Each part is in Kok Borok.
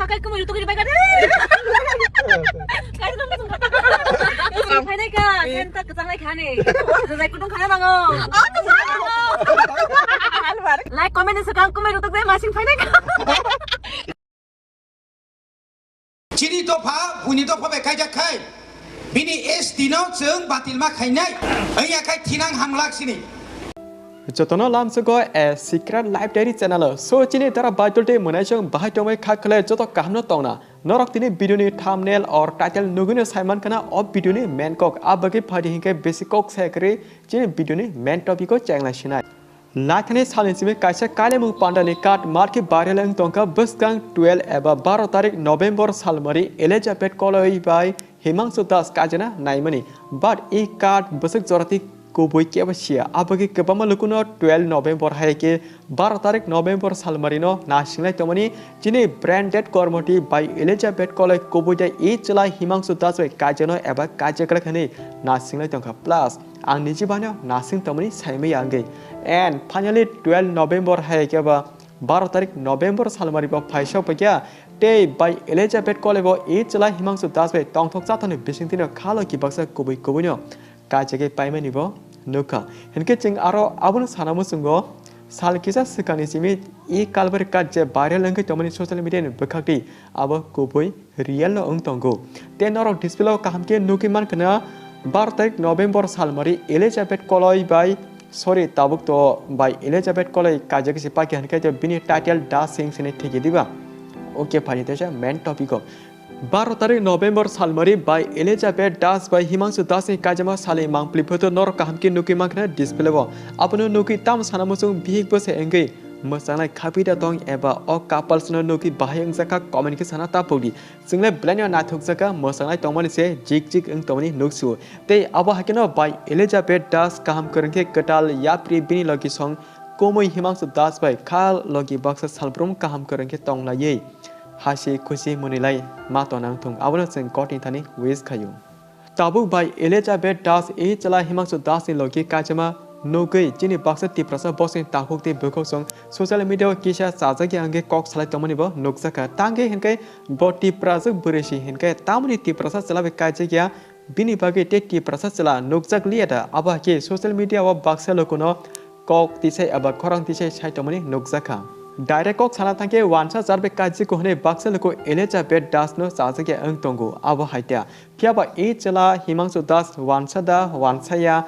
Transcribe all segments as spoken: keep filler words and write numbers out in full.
Pakai kumui rutuk di pakai. Kai dong. Pakai ka, kenta kecang naik kane. Zai kutung kane bango. Like, comment, sekarang kumui rutuk deh masing pakai ka. Chini dopha, buini dopha bai kaijak khai, bini S T no chwng batil ma khainai, wngya khai thinang hamlak sini. Jotono lamsogo a secret life diary channel o. So chini dara Baitul tei mwnaisong bahai tongwi kha khlai joto kahamno tongna. Norok tini video ni thumbnail or title nugwino saiman khana o video ni main kok. Abagwi phaidi hinkhe besi kok sai kwrwi chini video ni main topic o chengna sinai. Naithani salni simi kaisa kailaimung pandani card markhe viral wng tongkha bwskang twelve eba baro tarik November salmari Elizabeth Koloi bai Himangsu Das kajana naimani. But e card bwswk jorati kubui kebo siya. Abagwi kwbangma lukuno twelve November hai khe baro tarik November salmarino nasinglai tongmani chini branded kormoti bai Elizabeth Koloi kubui de e chwla Himangsu Das bai kajano eba kajakrak hinwi nasinglai tongkha. Plus ang niji bano nasing tongmani saimaya wngwi. And finally twelve November hai khe ba baro tarik November salmari bo phaisok paikha tei bai Elizabeth Koloi bo e chwla Himangsu Das bai tongthok chathani bisingtwino khalo kibaksa kubui kubuino kaichagwi paimani bo nukha. Hinkhe chwng aro abono sana muchungo sal kisa swkangni simi e kalbari card je viral wngwi tongmani social media ni bwkhakti abo kubui real no wng tongo. Tei norok display o kaham khe nugwi mankha na baro tarik November salmari Elizabeth Koloi bai, sorry, tabuk to bai Elizabeth Koloi kaijak se paikha hinkhe to bini title Das Singh sini thigi diba. Okay, phani teisa main topic o. Baro tarik November salmari bai Elizabeth Das bai Himangsu Das ni kaijama sali mangpli photo norok kaham khe nugwi mankha na display o. Abono nugwi tamo sana muchung bihik bwse wngwi mwchangnai khapi da tong eba o couples no nugwi bahai wngjakha comment khe sana tapukdi. Chwngle belai no naithokjakha mwchangnai tongmani se jik jik wng tongmani nuksu. Tei abo haikhe no bai Elizabeth Das kaham kwrwng khe kwtal yapri bini logi song kumui Himangsu Das bai kha logi baksa salbrum kaham kwrwng khe tonglaiwi hasi khusi mwnwilai ma tonang thung abono chwng God ni thani wish khaio. Tabuk bai Elizabeth Das e chwla Himangsu Das ni logi kaichama nugwi chini baksa Tiprasa bosni takhuk tei bwkhuk song social media o kisa chajakya wngwi kok salai tongmani bo nukjakha. Tangwi hinkhe bo Tiprasa bwrwi si hinkhe tamoni Tiprasa chwla bai kaijakya bini bagwi tei Tiprasa chwla nukjak liya da? Abo hai khe social media o baksa lukuno kok tisai eba khorang tisai sai tongmani nukjakha. Direct kok sana thangkhe wansa jar bai kaijak hwnwi baksa luku Elizabeth Das no chajakya wng tongo. Abo hai ta. Phiya ba e chwla Himangsu Das wansa da, wansaya?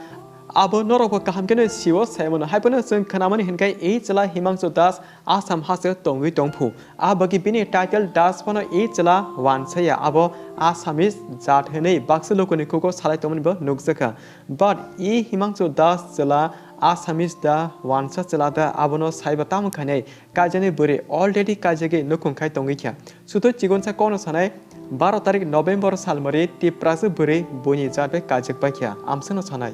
Abo norok bo kaham kheno sio sai mano. Hai phano chwng khnamani hinkhe e chwla Himangsu Das Assam haste tongwi tongphu. A bagwi bini title Das phano e chwla wansaya. Abo Assamese jat hwnwi baksa lukuni khugo salai tongmani bo nukjakha. But e Himangsu Das chwla Assamese da, wansa chwla da, abono saiba tamo khainai? Kaijani bwrwi already kaijagwi nukhung khai tongwi kha. Sudo chigonsa kokno sanai, baro tarik November salmari Tiprasa bwrwi buini jat bai kaijak bai kha, amsano sanai.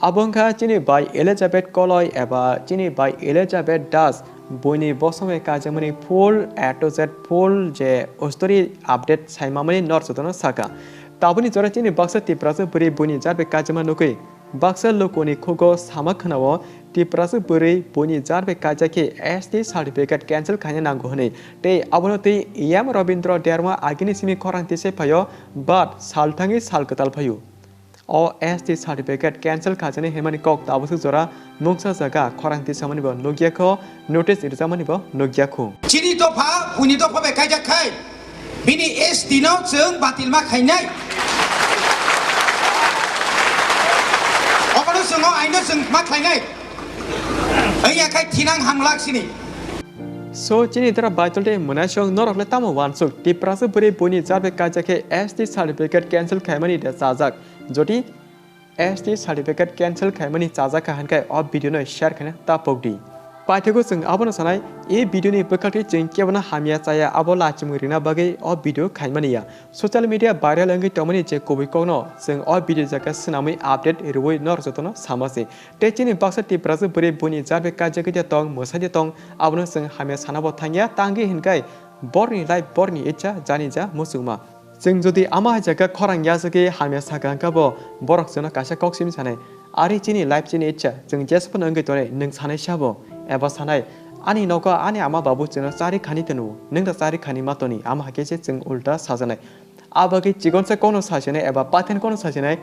Abo wngkha chini bai Elizabeth Koloi eba chini bai Elizabeth Das buini bosongwi kaijakmani full A to Z full je story update saimamani nor jotono saka. Taboni jora chini baksa Tiprasa bwrwi buini jat bai kaijakma nukwi baksa lukuni khugo sama khwnao Tiprasa bwrwi buini jat bai kaijak khe S T certificate cancel khaina nango hwnwi. Tei abono twi E M Rabindra Debbarma agini simi khorang tisai phaio, but sal thangwi sal kwtal phaio. O S T certificate cancel khajani hwnmani kok tabuk jora mungsa jaga khorang tisamani bo nukya kho, notice rijamani bo nukya kho. Chini dopha, buini dopha bai kaijak khai, bini S T no chwng batil ma khainai. Obono chwng o aino chwng ma khlainai. Wngya khai thinang hamlak sini. So, chini dara Baitul tei mwnaisong norok le tamo wansuk? Tiprasa bwrwi buini jat bai kaijak khe S T certificate cancel khaimani de chajak. Jodi S T certificate cancel khaimani chajakha hinkhai o video no share khaina tapok di. Paithago chwng abono sanai, e video ni bwkhakti chwng kebono hamya chaya abo lachimung rina bagwi o video khaimani ya. Social media viral wngwi tongmani je kubui kokno chwng o video jaga swnamwi update rwui norok jotono sama se. Tei chini baksa Tiprasa bwrwi buini jat bai kaijagwi de tong, mwsai de tong, abono chwng hamya sana bo thangya, tangwi hinkhai borni life borni icha jani ja muchungma. Chwng jodi ama hai jaga khorang yachagwi hamya saka hwnkha bo borok chwngno kaisa kok simi sanai. Ari chini life chini icha, chwng jesphano wngwi tonwi nwng sanai sabo eba sanai Ani nogo ani ama babu chwngno chari khani twnwi, nwng da chari khani ma toni, ama hakhe se chwng ulta sajaknai. Abagwi chikonsa kono sajaknai eba pathen kono sajaknai,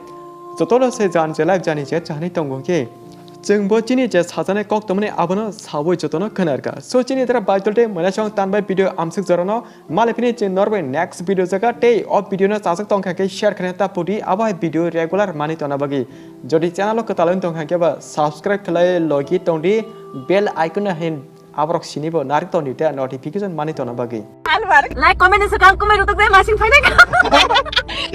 jotono se jan je life jani je chani tongo khe. Chwngbo chini je sajaknai kok tongmani abono sawi jotono khwnarkha. So chini dara baitol de mwnasong tanbai video amsuk jorano. Maliphini chwng norbai next video jaga tei o video no chajak tongkha khe share khna ta pudi abo hai video regular mani tona bagwi. Jodi channel o kwtal wng tongkha khe ba subscribe khlai logi tongdi bell icon no hin aborok sini bo narik tongdi ta notification mani tona bagwi. Like, comment, subscribe, comment, rutuk dai masing phainai.